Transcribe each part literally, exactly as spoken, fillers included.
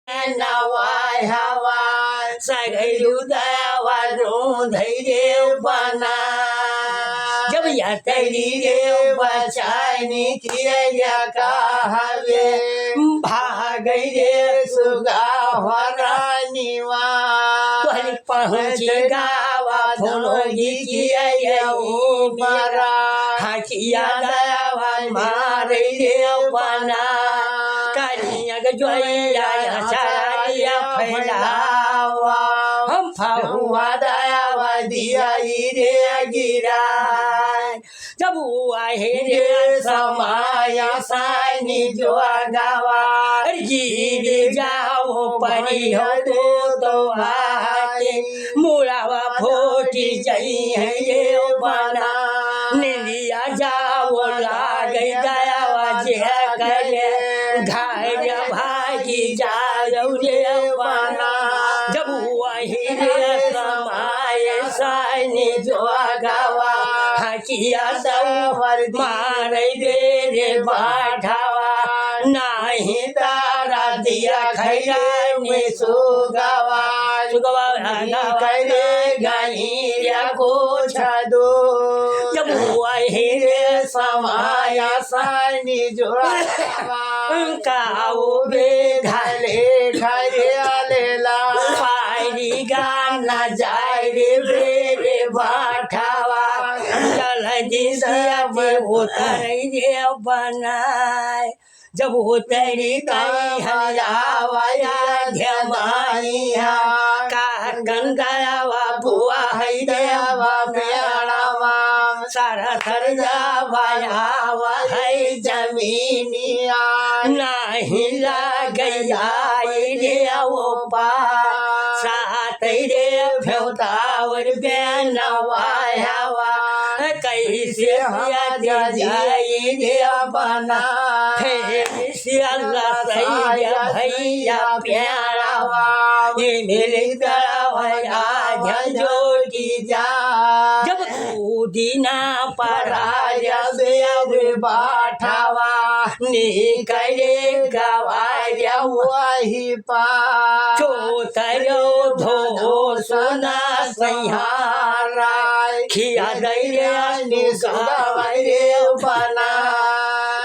नवाय हवा, सगैलू दयावा नो धैरे बना। जब यातरी रे बचानी किया कहवे, भागै रे सुगा हरानिवा। तोहरी पहुँची गावा फोनोगी किया मरा। हकिया दयावा मारै रे बना। कनिया के जोइया अचारिया फैलावा। हम फहुआ दयावा दिया रे गिरा। जब वही रे समय सानी जो गवा, गिर जाओ परी हो तो, तो आके, मुड़ावा फूटी जाई है ये बना। निंदिया जाओ लागे गयावा जे करे, घर भागी जाओ रे बना। जब वही रे समय सानी जो गवा, हकिया दौर मारै बेरे बाठावा, नाही तारा दिया खैरा में सुगवा। सुगवा निकरे गई या कुछ दो। जब वही रे समय सानी जो गवा, काऊ बेधले खरे आलेला। पारी गाना जाए रे बेरे बाठावा। जल्दी से अब उतर रे बनाए। जब उतरी गई हयावया जमाइया, का गंगावा बुआ है देवा मेड़ावा। सर सर जावा आवा है जमीनिया, नाही लागया रे वो पा। सात रे भेवता और बेनवा हवा, कैसे हया जाई रे बना। फिर से अल्लाह सैया भैया प्यारावा, ये मेरे प्यारावा आज जोड़ी जा। जब तू दिना पराया बेर बाठावा, निकले गवाया वही पा। चोतरो धो सोना सैहारा, खिया दैया निसुगवरे बना।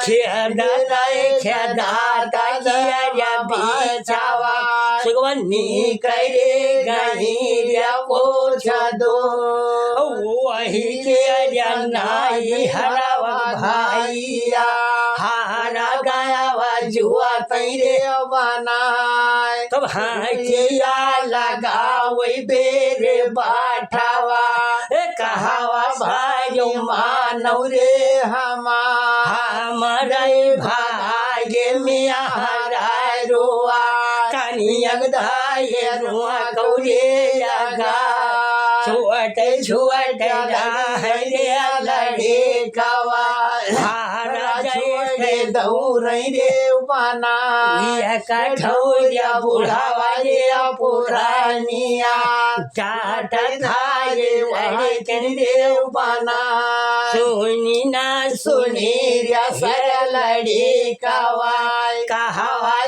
खेद नहीं खेदाता किया या बिचावा, सुगवनी करे गहिरिया पोछ दो। वही के या नाई हरावा भाइया, हारा गयावा जुआ तैरे बनाए। तब हाँकिया लगावे बेरे बाठावा, ए कहावा भाई मानव रे हमार। हमारे भाग्य में हराय रोआ, कनियक दाय रोआ कौरे लगा। छोटे छोटे रहे रे लड़े कवा, हारा छोड़े दौड़े रे बना। ये कठौरिया बुढ़ावा रे पुरानिया, चाट खाए लड़किन रे बना। सुनी ना सुनी रे सर लड़े कवा, कहावा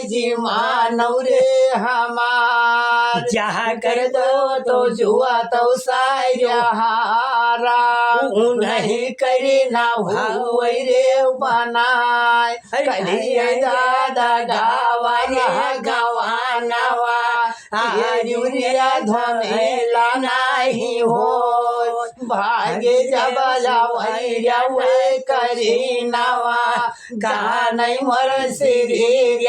जी मानव रे हमार। चाह कर दो तो जुआ तो सायहारा, ऊ नहीं करे ना हुए रे बनाए। कलिए दादा गावा गवानवा, आयुरिया धमेला नाही हो। भागे जब जावैया वे करीनवा, गानै मोर शरीर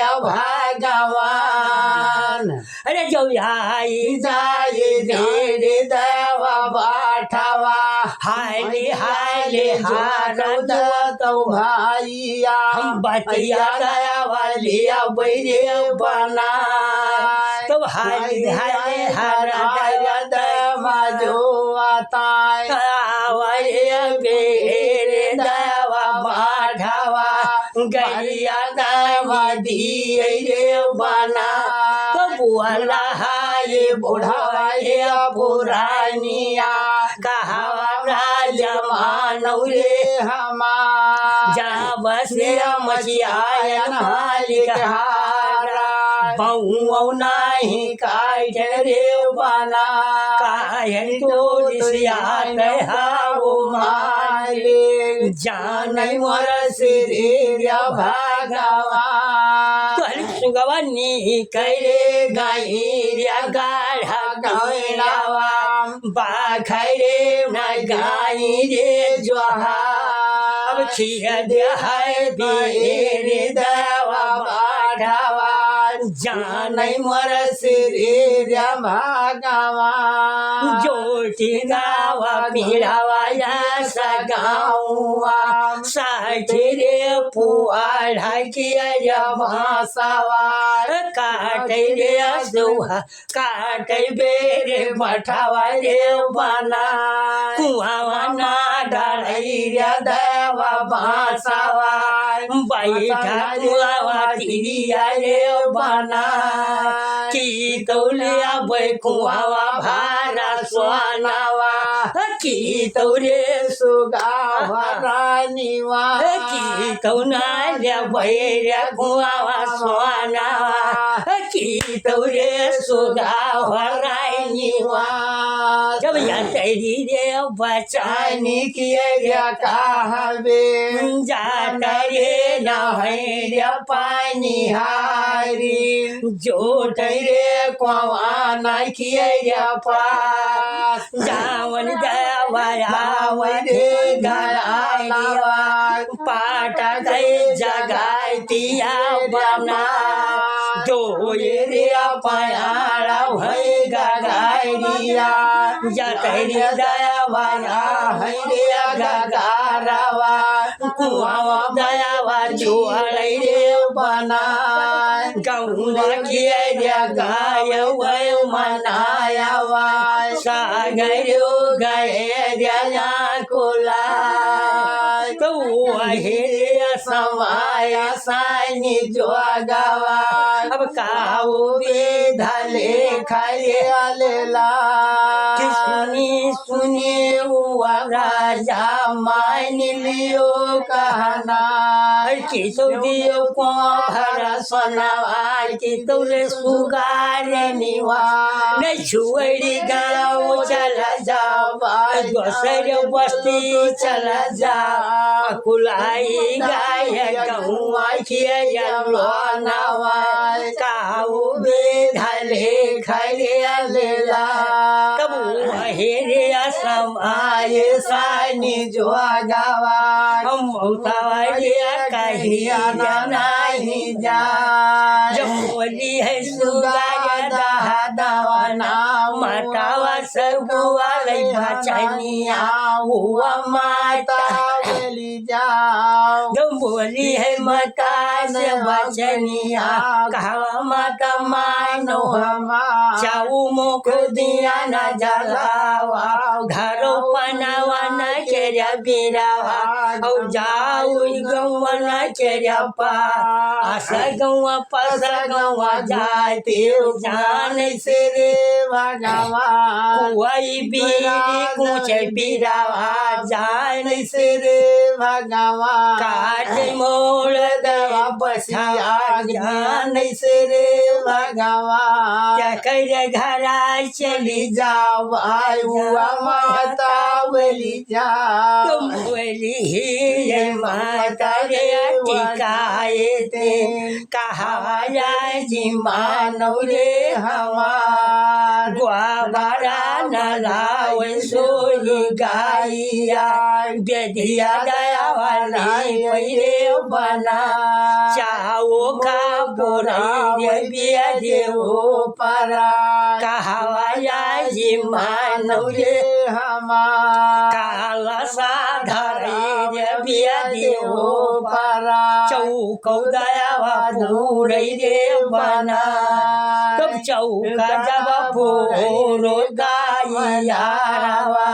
भगवान। अरे जो आई जाए धीरे देवा बाठावा, हाली हाली हार दो तो भैया। हम बतिया दयावा लिया बैरे बना। तो हाली हाली हार दया देवा जो आता है। आवा ये बेरे दयावा बाठावा, गरिया दयावा दिए रे बना। तो बुआला हाय बुढ़ावा ये पुरानिया, कहावा राज मानव रे हमार। जा बस मचियायन मालिक हारा। बउआ नाही काट रे बना। काहे तो रिसियात हउ मालिक, जानै मोर सिरिया भगवान। तोहरी सुगवा निकरे गइरिया गाढ़ा गइरवा, बाखरे न गाई रे जोहा। अब खिया दे है बेर दवा बाढ़वा, जानै मोर सिरिया भगवान। जोटी गावा पिरावा या सगावा, साठ रे पुआल किया या बांसवा। काट रे सुहा, काट बेरे मठवा रे बना। कुआवा ना डरैया दवा बांसवा, बैठा कुआवा तिरिया रे बना। कि तौलिया बै कुआवा भारा सोनावा, कि तौरे सुगावा रानीवा। कि तौना ले बैरे कुआवा सोनावा, कि तौरे सुगावा रानीवा। जब या तेरी रे बचानी किया कहबे, जाता रे नहैर पानिहारी, जोटै रे कुआवा ना किया पास। जावन दवा आवै रे गराइया, पाटा गई जगाई तिया बना। दोये रे पयारा भई गगाइया, जतरी दया वाला है रे गगारवा। कुआवा दयावा जोड़ै रे बना। गौवा किया रे गाय वै मनायावा, सागरो गए रे ना कोला। तो वही रे समाया सानी जोगवा। अब काऊ बेधले खाए लेला। कि सुनी सुनी हुआ राजा मान लियो कहना। कि तो दियो को भरा सोनावा, कि तोरे सुगार निवा। नहीं छुएड़ी गाँव चला जावा, दोसर बस्ती चला जा। कुलाई गाय गहुआ खिया लोनावा, काऊ बेधले खले लेला। तब वही रे समाय सानी जोगवा, हम मौतावा रे कहिया ना नहीं जा। जब बोली है सुगार दहा दवाना, मातावा सगुआ लै बचनिया, हुआ माता बोली जाओ। जब बोली है माता से बचनिया, कहवा माता मानो हमार। चाऊ मुख दिया न जलावा, घरो पनावा न केरा बिरावा, औ जाऊ गौवा न केरा पा। अस गौवा पस गौवा जाते जान से रे भगवान। कोई बीरी कुछ बिरावा जान से रे भगवान। काट मोड़ दवा बसिया जान से रे भगवान। क्या कर घरा चली जाओ, आए हुआ माता बोली जाओ। तुम बोली ही ये माता रे टिकाए ते, कहा जाए जी मानव रे हमार। ग्वाबारा न लावे सोई गाइया, बेदिया दया वाली पहिले बना। चाओ का बोराई रे बिया देवो परा। कहावा जाई मानव रे हमार। काला सा धरई रे बिया देवो परा। चौकौ दयावा पूरई रे बना। तब चौका जब फोरो गाइयारवा।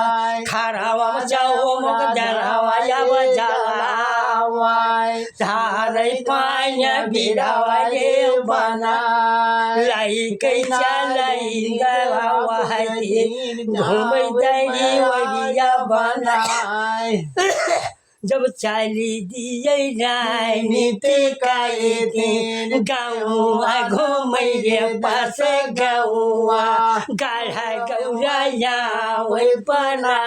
खरावा चौमुख जरावा जब जलावा। धारै पानी बिरावा रे बना। लइके चलई गवा हरी, घूमै दरी वरिया बना। जब चाली दिए लाइन ते काए दिन, गाँव घूमैये पास गौआ, गाढ़ा गौरा या वही परा।